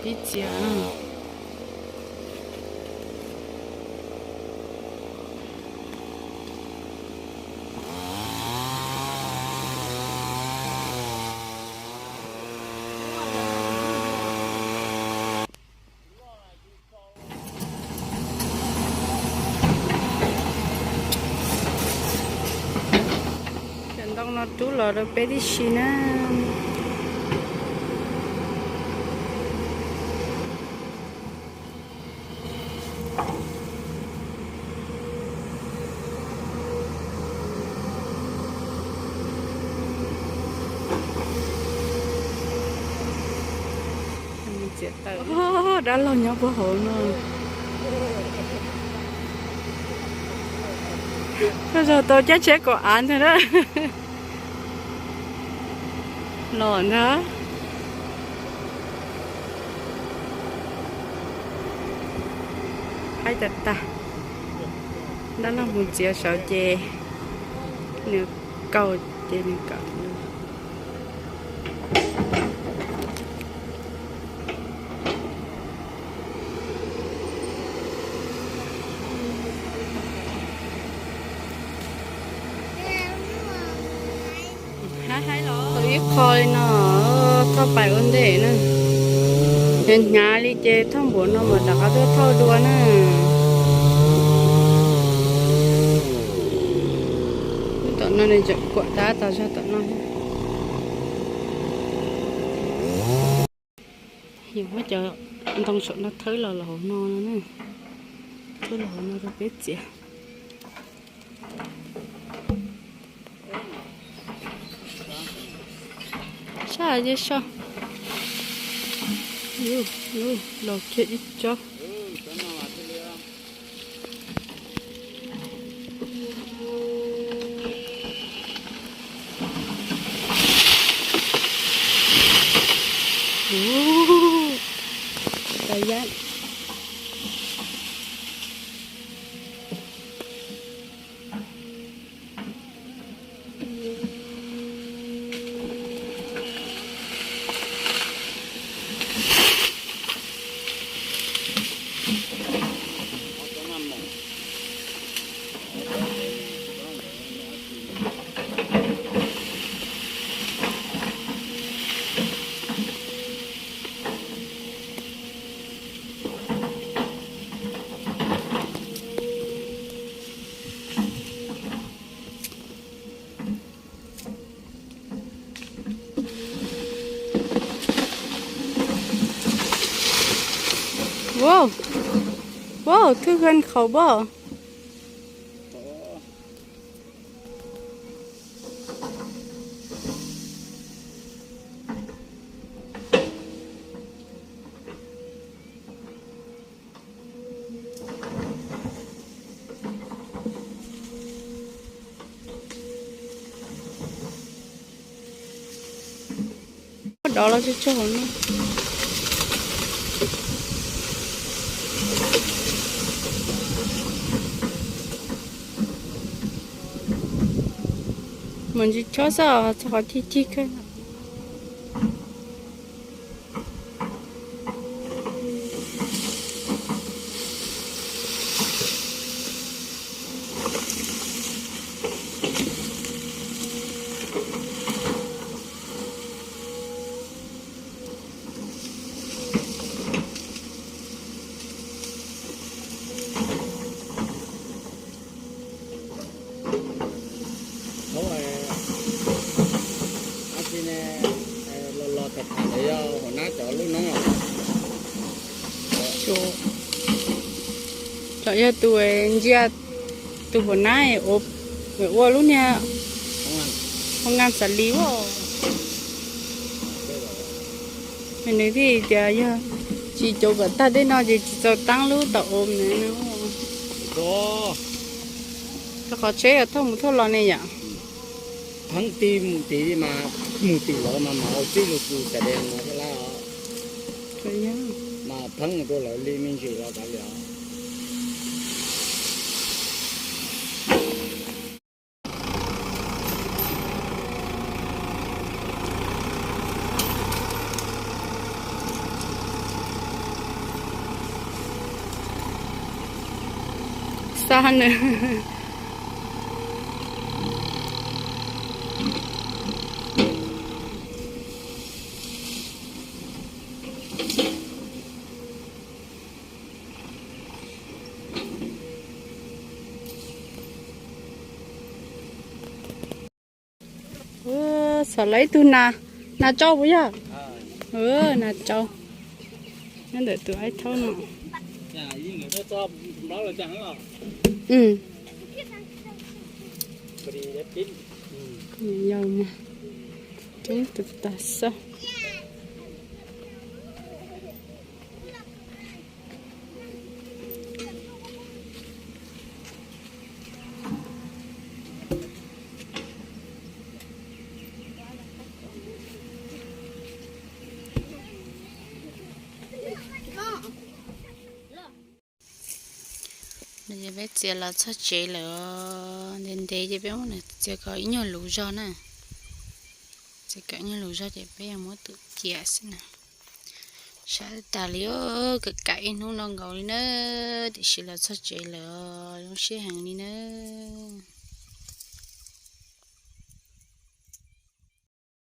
Ib txiav. Cov ntoo no rub los rau peb tib si na. Txiav tawm, dab laug nyob puag hauv no. Koj zog tau cab tsheb kom av ntag na. Los ntag. Haib tag tag. Dab laug mus txiav saud ces nws kaus ces nws kom. Haib haib los ib qho li no, thauj pais ua ntej na. Hnyav hnyav li ces thauj npaum no mas rov qab tuaj thauj dua na. Tom no nws tseem kuam tab tom zog tom no. Yus muab cov ntoo saum no thawb los los hauv no no na. Thawb los hauv no rau peb txiav. Sab ces so. Los kiag ib tsob. Wow, wow, thwj hwj khaus npoj. Dov los tso tso hauv no. Mas ntsis chob xwb os, txog qhov cig cig kawg. Thaub, ab tsi ne, los los tham tham ntawd yog Huam Nab cov lub noob los? Tsam yog tus ntsia tus Huam Nab ua lub niag hoo ngas xas lis as. Nws thiaj tias yog tsis cov kom tag tej no ces tsis txaus taab lub tau ua na. Rau qhov tsheb yog thauj mus thauj los ne yom. Pheej tig mus tid mas, mus tim lawv mas mam ua txij lug tus xas des no thiab lawm. Mas pheej mus rau lawv li me ntsis los kav liam. Tag nws. Xav lawv ib tug nas, nas tsau puas yog? Nas tsau. Nyob ntawm tus aib thaub no. Yog mas, coob tas xwb. Peb txiav los txog tsev lawm, ntev ntev ces peb muab nws txiav kom ib nyuag luv zog na. Txiav kom ib nyuag luv zog ces peb yuav muab tus ciam xwb na. Sab tas li, kam kam ib hnub no nkaus li na, tiam sis los txog tsev lawm, zoo siab heev li na.